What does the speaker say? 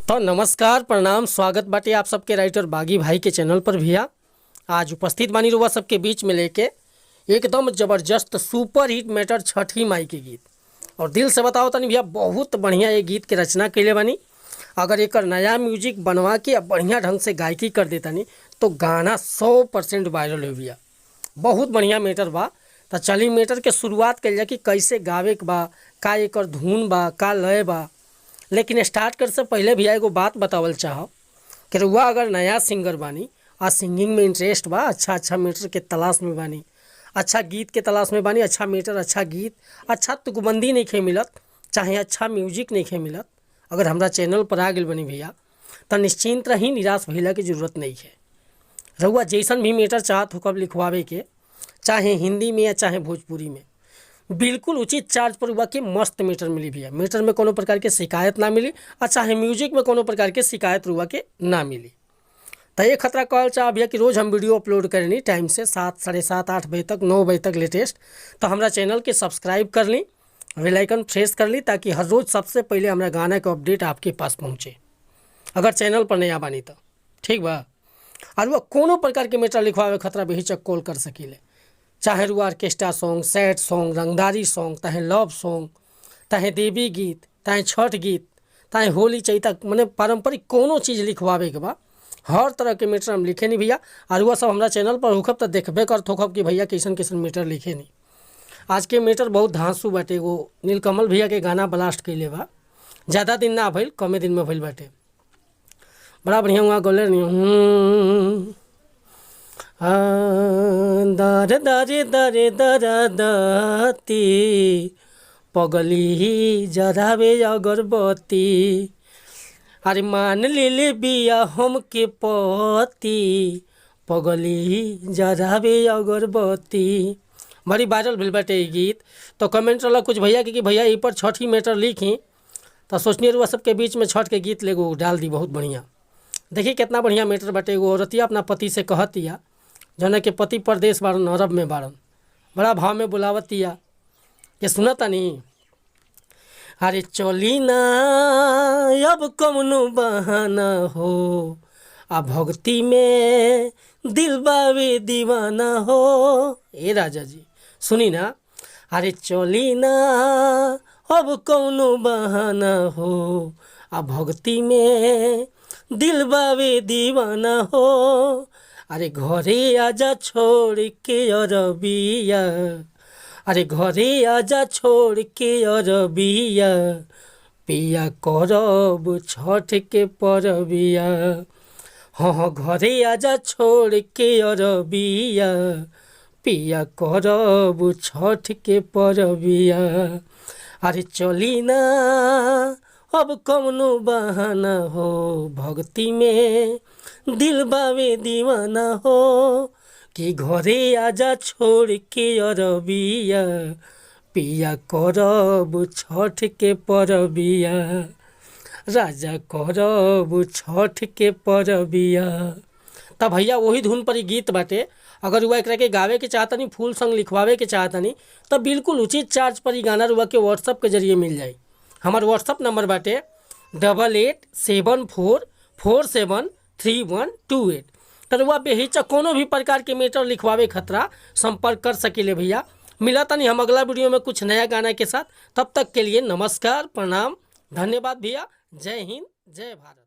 तो नमस्कार, प्रणाम, स्वागत बाटे आप सबके राइटर बागी भाई के चैनल पर भैया। आज उपस्थित बानी रुआ सबके बीच में लेके एकदम जबरदस्त सुपर हिट मैटर छठी माई के गीत। और दिल से बताओ तनी भैया, बहुत बढ़िया ये गीत के रचना कैले बानी। अगर एकर नया म्यूजिक बनवा के आ बढ़िया ढंग से गायकी कर देतानी तो गाना 100% वायरल हो भैया। बहुत बढ़िया मैटर बा। तो चली मैटर के शुरुआत कइल जाए कि कैसे गावे के बा, का एकर धुन बा, का लय बा। लेकिन स्टार्ट करे से पहले भैया एगो बात बतावल चाहब कि रउआ अगर नया सिंगर बानी आ सिंगिंग में इंटरेस्ट बा, अच्छा अच्छा मैटर के तलाश में बानी, अच्छा गीत के तलाश में बानी, अच्छा मैटर, अच्छा गीत, अच्छा तुकबंदी नइखे मिलत, चाहे अच्छा म्यूजिक नइखे मिलत, अगर हमरा चैनल पर आ गइल बानी भैया त निश्चिंत रही, निराश भइला के जरूरत नहीं है। रउआ जैसन भी मैटर चाहत होकब लिखवावे के, चाहे हिंदी में या चाहे भोजपुरी में, बिल्कुल उचित चार्ज पर रउआ के मस्त मैटर मिली भैया। मैटर में कोनो प्रकार के शिकायत ना मिली आ चाहे म्यूजिक में कोनो प्रकार के शिकायत रउआ के ना मिली। तो ये खतरा कहल चाह भैया कि रोज़ हम वीडियो अपलोड करेनी टाइम से 7, 7:30, 8 बजे तक, 9 बजे तक लेटेस्ट। तो हमरा चैनल के सब्सक्राइब कर ली, बेल आइकन प्रेस कर ली, ताकि हर रोज़ सबसे पहले हमरा गाना के अपडेट आपके पास पहुँचे, अगर चैनल पर नया बानी तो ठीक बा। और वह कोनो प्रकार के मैटर लिखवावे खतरा बेहिचक कॉल कर सकीले, चाहे रुआ ऑर्केस्ट्रा सॉन्ग, सैड सॉन्ग, रंगदारी सॉन्ग, चाहे लव सॉन्ग, चाहे देवी गीत, चाहे छठ गीत, चाहे होली चैता, मने पारंपरिक कोनो चीज़ लिखवावे के बा, हर तरह के मैटर हम लिखे नहीं भैया। और वह सब हमरा चैनल पर होखब तो देखबे करत होखब कि भैया कैसन कैसन मैटर लिखे नहीं। आज के मैटर बहुत धांसू बाटे। एगो नीलकमल भैया के गाना ब्लास्ट कैले बा, ज़्यादा दिन ना भइल, कमे दिन में भइल बाटे। बड़ा बढ़िया वहाँ गौले नहीं, दर दर दर दर दती पगली जरावे अगरबत्ती, अरे मान ले बिया हम के पति पगली जरावे अगरबत्ती। बड़ी वायरल भेल बाटे ई गीत। तो कमेंट रहल कुछ भैया के कि भैया ई पर छठी मैटर लिखी, तो सोचनी रुआ सबके बीच में छठ के गीत लेगो डाल दी। बहुत बढ़िया, देखिए कितना बढ़िया मैटर बाटे। एगो औरतिया अपना पति से कहतिया, जौन के पति परदेश बारन, अरब में बारन, बड़ा भाव में बुलावतिया ये सुनतानी, अरे चली ना अब कौनो बहाना हो, आ भक्ति में दिल बावे दीवाना हो। ए राजा जी सुनी ना, अरे चली ना अब कौनो बहाना हो, आ भक्ति में दिल बावे दीवाना हो। अरे घरे आजा छोड़ के अरबिया, अरे घरे आजा छोड़ के अरबिया, पिया करब छठ के परबिया। हाँ हाँ घरे आजा छोड़ के अरबिया, पिया करब छठ के परबिया। अरे चली ना अब कौनो बहाना हो, भक्ति में दिल बावे दीवाना हो, कि घरे आजा छोड़ के अरबिया, पिया करब छठ के परबिया, राजा करब छठ के परबिया। तब भैया वही धुन पर ही गीत बाटे। अगर रुआ एकरा के गावे के चाहतनी, फुल संग लिखवावे के चाहतनी, तो बिल्कुल उचित चार्ज पर ही गाना रुआ के व्हाट्सअप के जरिए मिल जाई। हमार व्हाट्सअप नंबर बाटे 8874 47 31 28। तो रुआ बेहिचक कोनो भी प्रकार के मैटर लिखवावे खतरा संपर्क कर सकीले भैया। मिला तनी हम अगला वीडियो में कुछ नया गाना के साथ, तब तक के लिए नमस्कार, प्रणाम, धन्यवाद भैया। जय हिंद, जय भारत।